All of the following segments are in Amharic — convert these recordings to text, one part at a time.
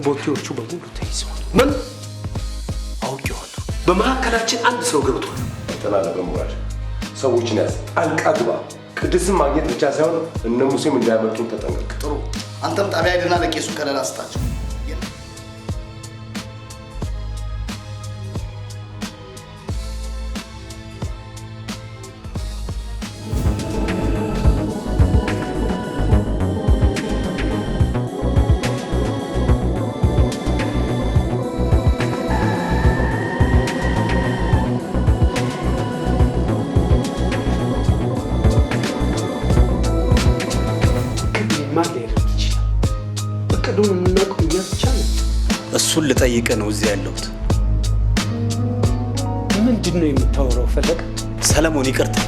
ቦቴዎቹ በሙሉ ተይዘዋል። ምን? አውቄዋለሁ። በመካከላችን አንድ ሰው ገብቷል። ተላለፈ ሙራድ፣ ሰዎችን ያዝ፣ ጣልቃ ግባ። ቅድስን ማግኘት ብቻ ሳይሆን እነ ሙሴም እንዳያመልጡን ተጠንቀቅ። ጥሩ። አንተም ጣቢያ ሂድና ለቄሱ ከለላ ስጣቸው። ግን ማን ሊያደርግ ይችላል? እቅዱን የምናውቀው እኛ ብቻ ነን። እሱን ልጠይቅ ነው እዚህ ያለሁት። ምንድን ነው የምታወራው ፈለቀ? ሰለሞን ይቅርታ።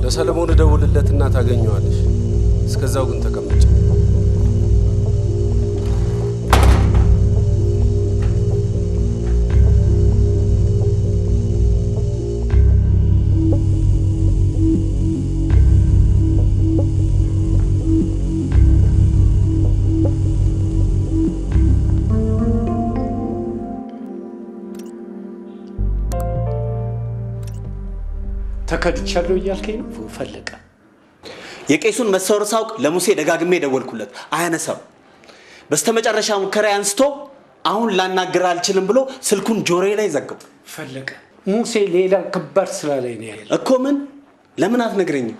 ለሰለሞን እደውልለትና ታገኘዋለሽ። እስከዛው ግን ተቀመጭ። ተከድቻለሁ እያልከኝ ነው ፈለቀ? የቄሱን መሰወር ሳውቅ ለሙሴ ደጋግሜ ደወልኩለት፣ አያነሳም። በስተመጨረሻ ሙከራ አንስቶ አሁን ላናግር አልችልም ብሎ ስልኩን ጆሮዬ ላይ ዘጋው። ፈለቀ፣ ሙሴ ሌላ ከባድ ስራ ላይ ነው ያለው። እኮ ምን? ለምን አትነግረኝም?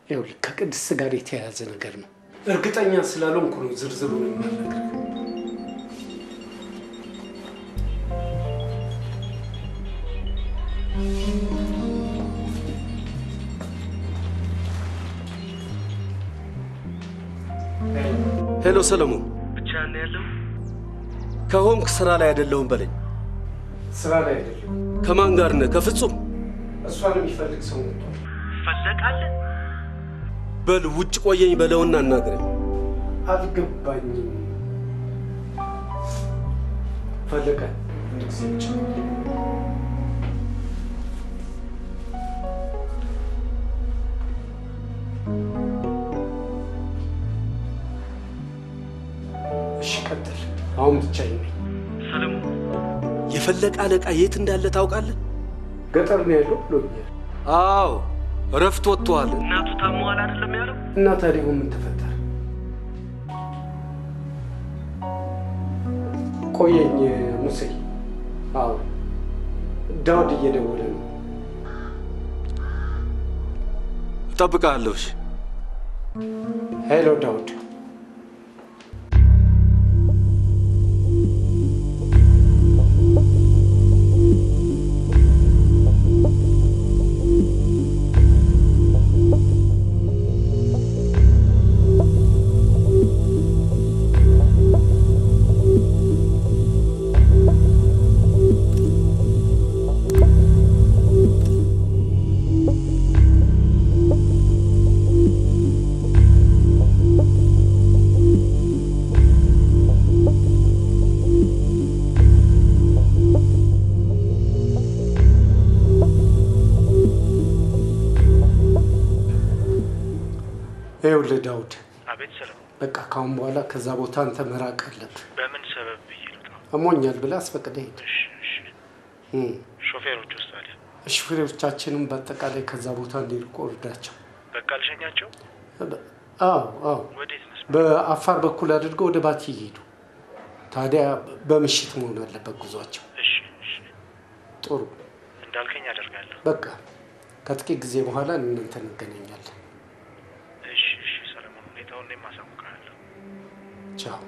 ይኸውልህ ከቅድስት ጋር የተያያዘ ነገር ነው። እርግጠኛ ስላልሆንኩ ነው ዝርዝሩን የማልነግርህ። Hello ሰለሞን፣ ብቻህን ነው ያለው? ከሆንክ ስራ ላይ አይደለሁም በለኝ። ስራ ላይ አይደለም። ከማን ጋር ነህ? ከፍጹም። እሷን የሚፈልግ ሰው መጥቷል። ፈለቃለ? በል ውጭ ቆየኝ በለውና አናግረኝ። አልገባኝም። ፈለቀ፣ አንድ ጊዜ ብቻ። እሺ ቀጥል። አሁን ብቻዬን ነኝ። ሰለሞን፣ የፈለቀ አለቃ የት እንዳለ ታውቃለህ? ገጠር ነው ያለው ብሎኛል። አዎ እረፍት ወጥቷል። እናቱ ታሟል አይደለም ያለው? እና ታዲያ ምን ተፈጠረ? ቆየኝ ሙሴ። አዎ ዳውድ እየደወለ ነው። እጠብቅሃለሁ። እሺ። Hello ዳውድ። ይኸውልህ ዳውድ። አቤት ሰለሞን። በቃ ካሁን በኋላ ከዛ ቦታ አንተ መራቅ አለብህ። በምን ሰበብ ብዬ ልውጣ? አሞኛል ብለህ አስፈቅደህ ሂድ። እሺ እሺ። ሾፌሮች ውስጥ አለ? ሾፌሮቻችንም በአጠቃላይ ከዛ ቦታ እንዲርቁ እርዳቸው። በቃ ልሸኛቸው? አዎ አዎ። ወዴት መስመር? በአፋር በኩል አድርገው ወደ ባቲ ይሄዱ። ታዲያ በምሽት መሆን አለበት ጉዟቸው። እሺ እሺ። ጥሩ እንዳልከኝ አደርጋለሁ። በቃ ከጥቂት ጊዜ በኋላ እናንተ እንገናኛለን። እሺ እሺ ሰለሞን፣ ሁኔታውን እኔም አሳውቅሃለሁ። ቻው።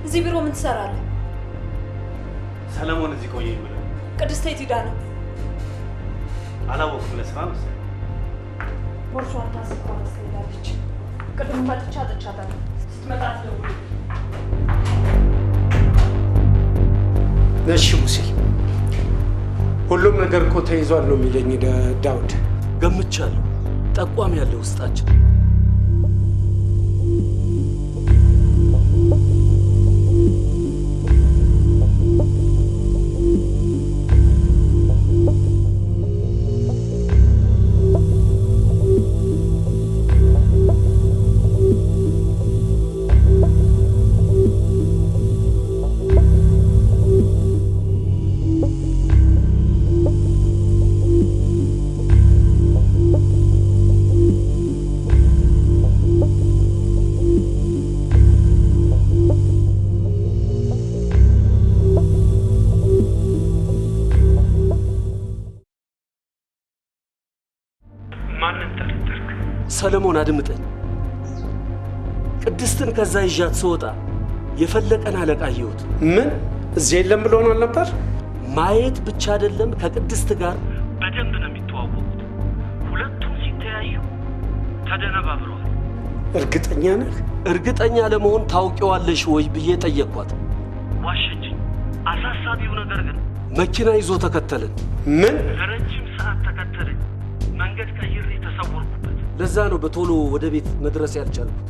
እዚህ ቢሮ ምን ትሰራለህ? ሰለሞን እዚህ ቆየኝ ብለህ ቅድስት የት ሄዳ ነው? አላወኩም። ለስራ መሰለኝ። ቦርሳዋን ታስባ ሄዳለች። ቅድም መጥቻ አጥቻታለሁ። ስትመጣ ትደውል። እሺ ሙሴ፣ ሁሉም ነገር እኮ ተይዟል ነው የሚለኝ ዳውድ። ገምቻለሁ። ጠቋሚ ያለ ውስጣችን። ሰለሞን አድምጠኝ። ቅድስትን ከዛ ይዣት ስወጣ የፈለቀን አለቃ አየሁት። ምን እዚህ የለም ብሎን አልነበር? ማየት ብቻ አይደለም፣ ከቅድስት ጋር በደንብ ነው የሚተዋወቁት። ሁለቱም ሲተያዩ ተደነባብረዋል። እርግጠኛ ነህ? እርግጠኛ ለመሆን ታውቂዋለሽ ወይ ብዬ ጠየቅኳት። ዋሸችኝ። አሳሳቢው ነገር ግን መኪና ይዞ ተከተለን። ምን? ለረጅም ሰዓት ተከተለኝ። መንገድ ቀይሬ ተሰወርኩበት። ለዛ ነው በቶሎ ወደ ቤት መድረስ ያልቻልኩት።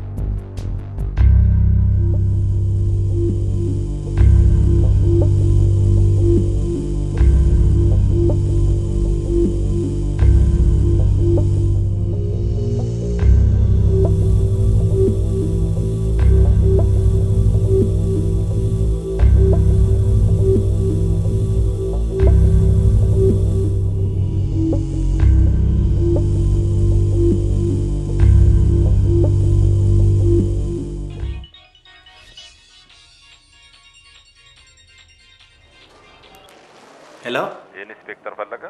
Hello፣ ኢንስፔክተር ፈለቀ?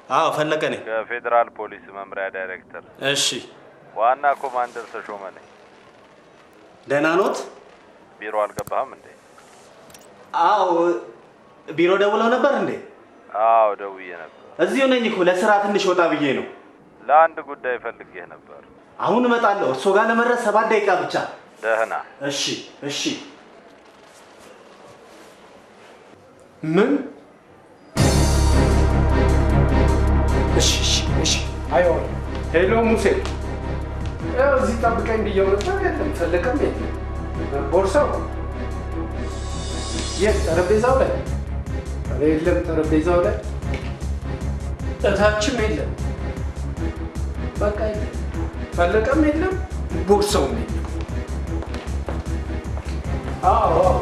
አዎ ፈለቀ ነኝ። ከፌዴራል ፖሊስ መምሪያ ዳይሬክተር። እሺ። ዋና ኮማንደር ተሾመ ነኝ። ደህና ኖት? ቢሮ አልገባህም እንዴ? አዎ። ቢሮ ደውለው ነበር እንዴ? አዎ ደውዬ ነበር። እዚሁ ነኝ እኮ ለስራ ትንሽ ወጣ ብዬ ነው። ለአንድ ጉዳይ ፈልጌህ ነበር። አሁን እመጣለሁ። እርሶ ጋር ለመድረስ 7 ደቂቃ ብቻ። ደህና። እሺ፣ እሺ። ምን? እሺ፣ እሺ፣ እሺ። አይሆንም። Hello ሙሴ፣ ያው እዚህ ጠብቀኝ ብየው ነበር። የለም፣ ፈለቀም የለም። ቦርሳው የት? ጠረጴዛው ላይ? ኧረ የለም፣ ጠረጴዛው ላይ እታችም የለም። በቃ የለም፣ ፈለቀም የለም፣ ቦርሳውም የለም። አዎ አዎ።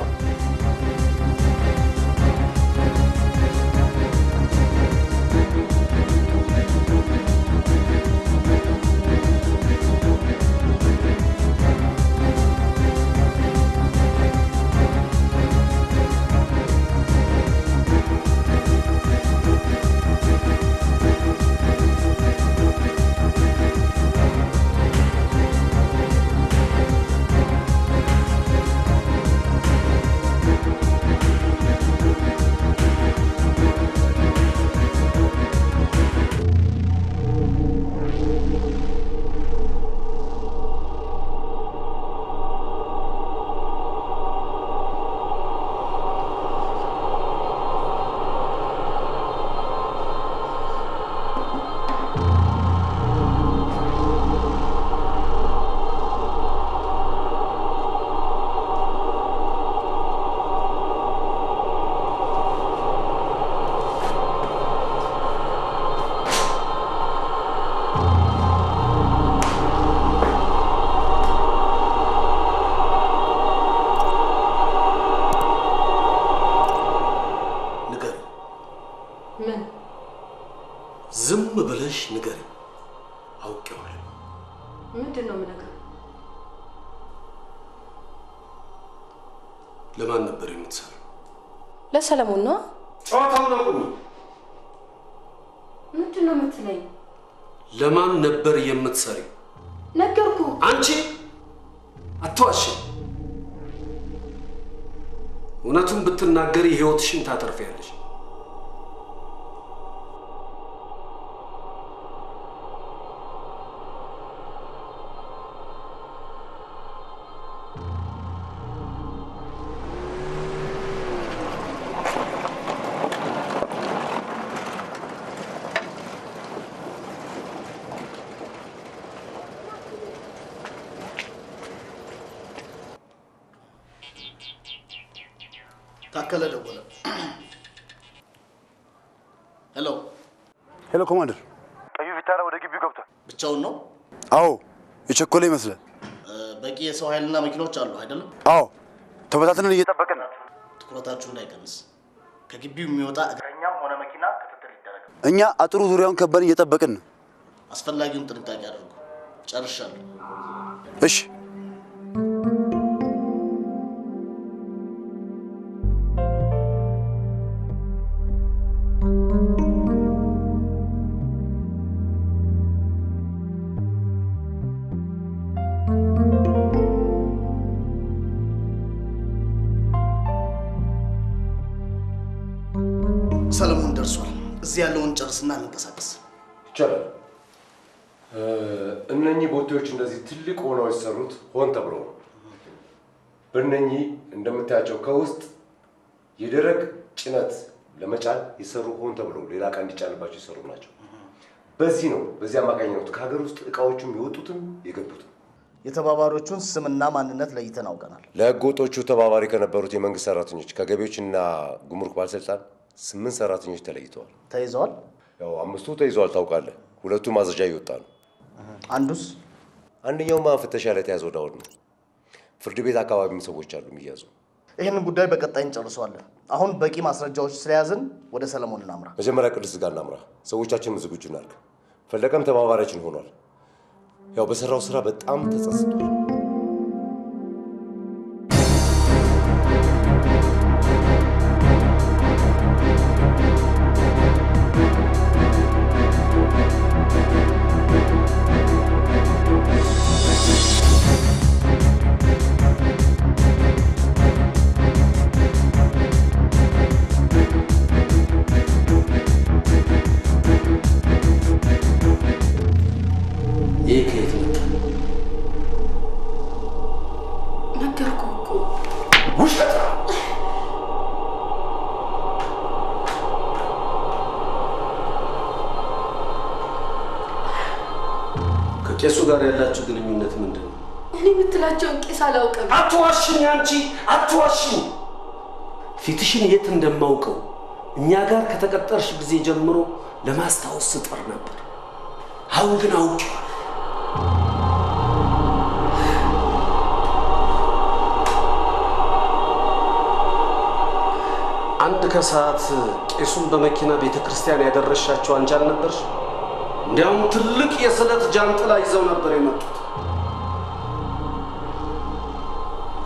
ዝም ብለሽ ንገሪኝ። አውቄዋለሁ። ምንድን ነው የምነግርህ? ለማን ነበር የምትሰራው? ለሰለሞን ነው። ጨዋታውን አቁሙ። ምንድን ነው የምትለኝ? ለማን ነበር የምትሰሪው? ነገርኩህ። አንቺ አትዋሽ። እውነቱን ብትናገሪ ህይወትሽን ታተርፊያለሽ። ታከለ ደወለ። Hello Hello፣ ኮማንደር። ቀዩ ቪታራ ወደ ግቢው ገብቷል። ብቻውን ነው? አዎ፣ የቸኮለ ይመስላል። በቂ የሰው ኃይልና መኪኖች አሉ አይደለም? አዎ፣ ተበታትነን እየጠበቅን ነው። ትኩረታችሁ እንዳይቀንስ። ከግቢው የሚወጣ እግረኛም ሆነ መኪና ክትትል ይደረግ። እኛ አጥሩ ዙሪያውን ከበን እየጠበቅን ነው። አስፈላጊውን ጥንቃቄ አድርጉ። ጨርሻለሁ። እሺ። ሰለሞን ደርሷል። እዚህ ያለውን ጨርስና እንንቀሳቀስ። ይቻላል። እነኚህ ቦቴዎች እንደዚህ ትልቅ ሆነው የተሰሩት ሆን ተብሎ ነው። በእነኚህ እንደምታያቸው ከውስጥ የደረቅ ጭነት ለመጫን የሰሩ ሆን ተብሎ ሌላ ዕቃ እንዲጫንባቸው የሰሩ ናቸው። በዚህ ነው በዚህ አማካኝነት ከሀገር ውስጥ እቃዎቹም የወጡትም የገቡትም። የተባባሪዎቹን ስምና ማንነት ለይተን አውቀናል። ለህገ ወጦቹ ተባባሪ ከነበሩት የመንግስት ሰራተኞች ከገቢዎችና ጉምሩክ ባለስልጣን 8 ሰራተኞች ተለይተዋል። ተይዘዋል? ያው 5ቱ ተይዘዋል ታውቃለህ። 2ቱ ማዘዣ እየወጣ ነው። አንዱስ? አንደኛውማ ፍተሻ ላይ ተያዘው ዳውድ ነው። ፍርድ ቤት አካባቢም ሰዎች አሉ የሚያዙ። ይህንን ጉዳይ በቀጣይ እንጨርሰዋለን። አሁን በቂ ማስረጃዎች ስለያዝን ወደ ሰለሞን እናምራ። መጀመሪያ ቅድስት ጋር እናምራ። ሰዎቻችንን ዝግጁ እናድርግ። ፈለቀም ተባባሪያችን ሆኗል። ያው በሰራው ስራ በጣም ተጸጽቷል። ውሸት። ከቄሱ ጋር ያላችሁ ግንኙነት ምንድን ነው? እኔ የምትላቸውን ቄስ አላውቅም። አትዋሽኝ፣ አንቺ አትዋሽኝ። ፊትሽን የት እንደማውቀው እኛ ጋር ከተቀጠርሽ ጊዜ ጀምሮ ለማስታወስ ስጥር ነበር። አሁን ግን አውቄዋለሁ። አንድ ከሰዓት ቄሱን በመኪና ቤተ ክርስቲያን ያደረሻቸው አንቺ አልነበርሽ? እንዲያውም ትልቅ የስለት ጃንጥላ ይዘው ነበር የመጡት።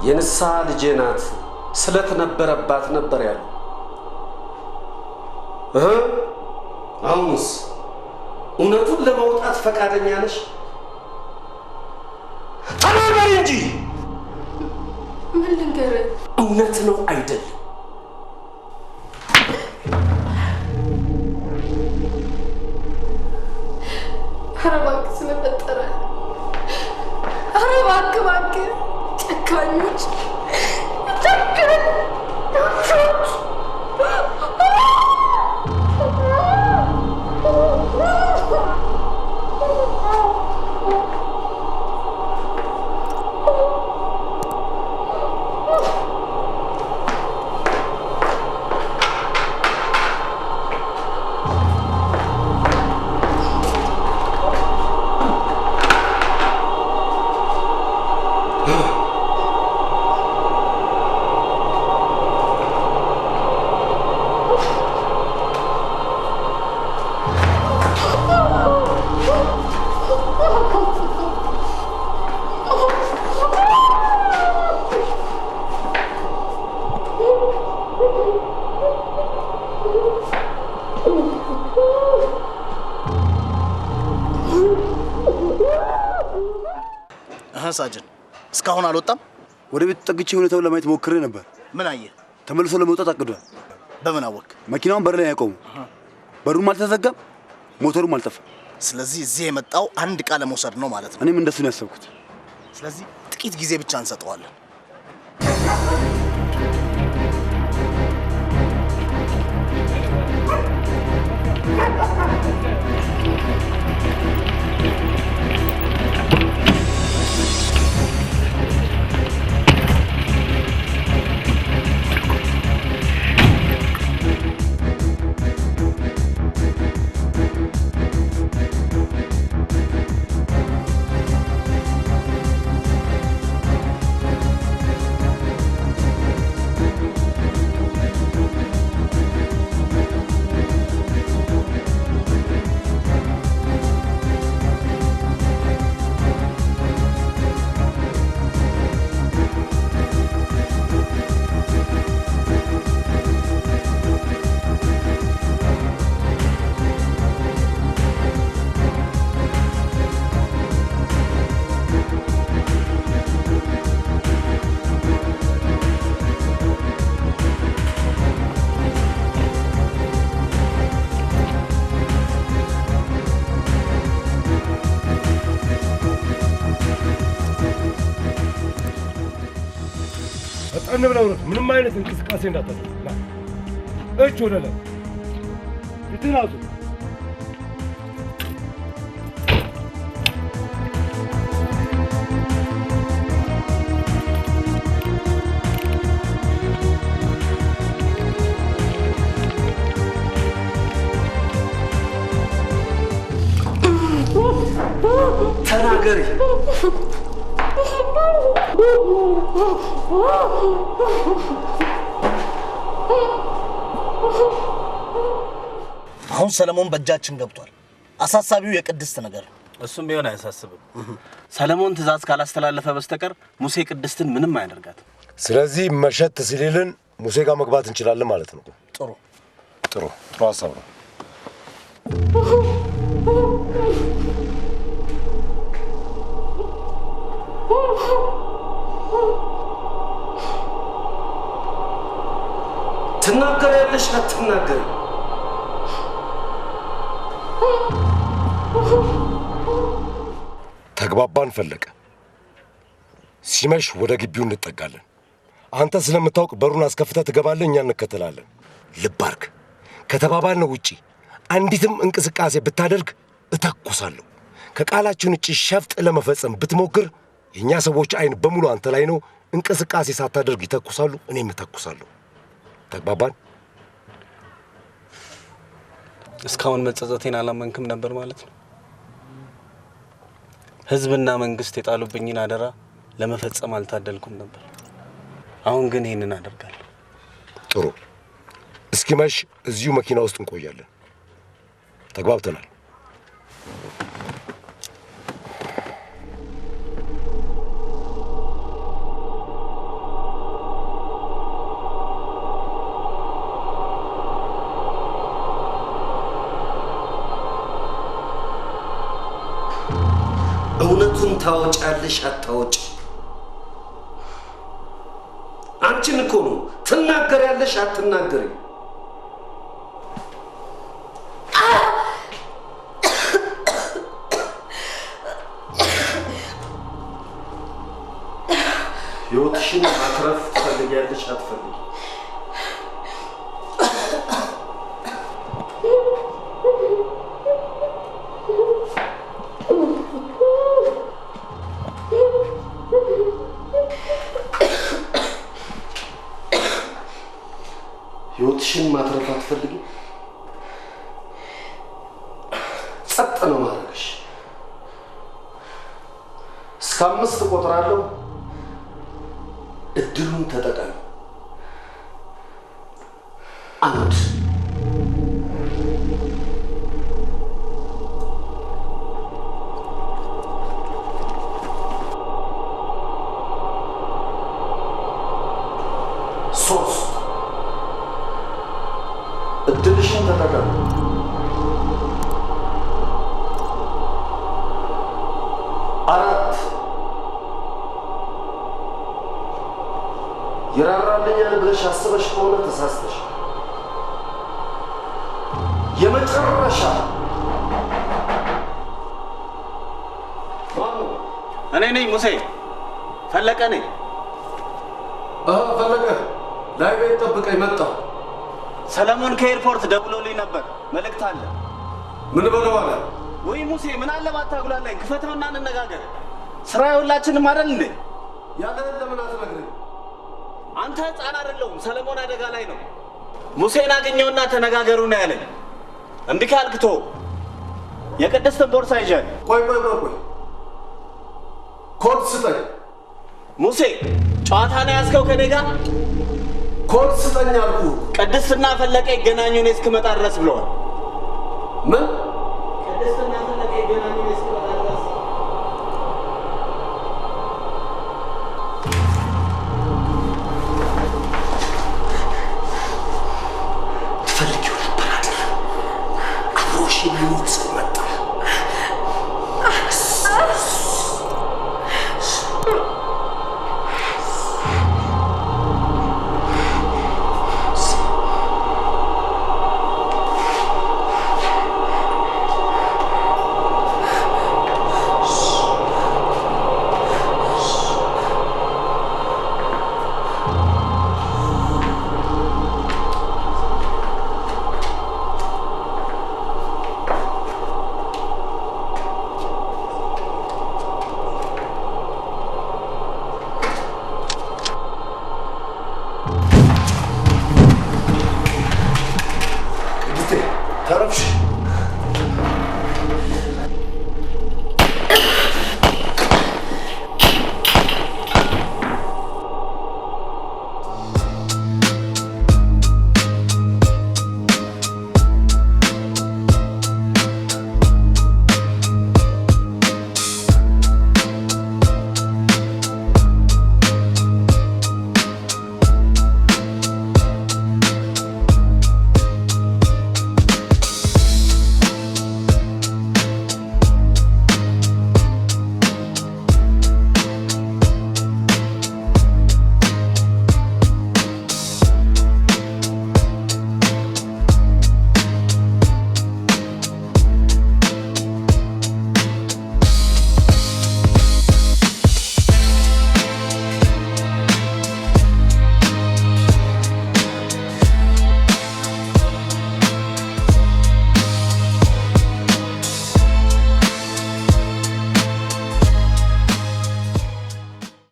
የንስሐ ልጄ ናት፣ ስለት ነበረባት ነበር ያሉ። አሁንስ እውነቱን ለማውጣት ፈቃደኛ ነሽ? ተናገሪ እንጂ። ምን ልንገርህ? እውነት ነው አይደለም? ኧረ እባክህ ስለፈጠረ፣ ኧረ እባክህ እባክህ፣ ጨካኞች ጨካኞች! ሳጅን እስካሁን አልወጣም። ወደ ቤቱ ጠግቼ ሁኔታውን ለማየት ሞክሬ ነበር። ምን አየህ? ተመልሶ ለመውጣት አቅዷል። በምን አወቅ? መኪናውን በር ላይ ያቆሙ፣ በሩም አልተዘጋም፣ ሞተሩም አልጠፋም። ስለዚህ እዚህ የመጣው አንድ ዕቃ ለመውሰድ ነው ማለት ነው። እኔም እንደሱ ነው ያሰብኩት። ስለዚህ ጥቂት ጊዜ ብቻ እንሰጠዋለን። ፈጠን ብለህ ውረድ። ምንም አይነት እንቅስቃሴ እንዳታደርግ። ና እጅ ወደ ላይ፣ ፊትህን አዙር። ተናገሪ። አሁን ሰለሞን በእጃችን ገብቷል። አሳሳቢው የቅድስት ነገር ነው። እሱም ቢሆን አያሳስብም። ሰለሞን ትእዛዝ ካላስተላለፈ በስተቀር ሙሴ ቅድስትን ምንም አያደርጋትም። ስለዚህ መሸት ሲልልን ሙሴ ጋር መግባት እንችላለን ማለት ነው። ጥሩ ጥሩ ጥሩ ሀሳብ ነው። ትናገሪያለሽ አትናገሪ? ተግባባን ፈለቀ። ሲመሽ ወደ ግቢው እንጠጋለን። አንተ ስለምታውቅ በሩን አስከፍተህ ትገባለህ፣ እኛ እንከተላለን። ልብ አድርግ፣ ከተባባልነው ውጪ አንዲትም እንቅስቃሴ ብታደርግ እተኩሳለሁ። ከቃላችን ውጪ ሸፍጥ ለመፈጸም ብትሞክር የእኛ ሰዎች አይን በሙሉ አንተ ላይ ነው። እንቅስቃሴ ሳታደርግ ይተኩሳሉ፣ እኔም እተኩሳለሁ። ተግባባን? እስካሁን መጸጸቴን አላመንክም ነበር ማለት ነው። ህዝብና መንግስት የጣሉብኝን አደራ ለመፈጸም አልታደልኩም ነበር። አሁን ግን ይህንን አደርጋለሁ። ጥሩ። እስኪመሽ እዚሁ መኪና ውስጥ እንቆያለን። ተግባብተናል። እውነቱን ታወጫለሽ አታወጭ? አንቺን እኮ ነው። ትናገሪያለሽ አትናገሪ? ህይወትሽን ማትረፍ ትፈልጊያለሽ አትፈልጊ? ህይወትሽን ማትረፍ አትፈልጊ? ጸጥ ነው ማድረግሽ። እስከ 5 እቆጥራለሁ። እድሉን ተጠቀሚ። 1 3 እድልሽን ተጠቀሚ። 4 ይራራልኛል ብለሽ አስበሽ ከሆነ ተሳስተሽ። የመጨረሻ እኔ ነኝ ሙሴ፣ ፈለቀ ነኝ። ፈለቀ ላይ ቤት ጠብቀኝ፣ መጣሁ። ሰለሞን ከኤርፖርት ደውሎልኝ ነበር፣ መልእክት አለ። ምን በለው አለ? ወይ ሙሴ፣ ምን አለ ባታጉላላኝ፣ ክፈተውና እንነጋገር። ስራ የሁላችንም አይደል እንዴ? ያለህን ለምን አትነግረኝ? አንተ ህፃን አይደለሁም። ሰለሞን አደጋ ላይ ነው። ሙሴን አገኘውና ተነጋገሩ ነው ያለኝ። እምቢ ካልክ ተወው። የቅድስትን ቦርሳ ይዣለሁ። ቆይ ቆይ ቆይ ቆይ፣ ኮድ ስጠኝ ሙሴ። ጨዋታ ነው ያዝከው ከኔ ጋር? ኮድ ስጠኝ አልኩህ። ቅድስትና ፈለቀ ይገናኙ እኔ እስክመጣ ድረስ ብለዋል። ምን?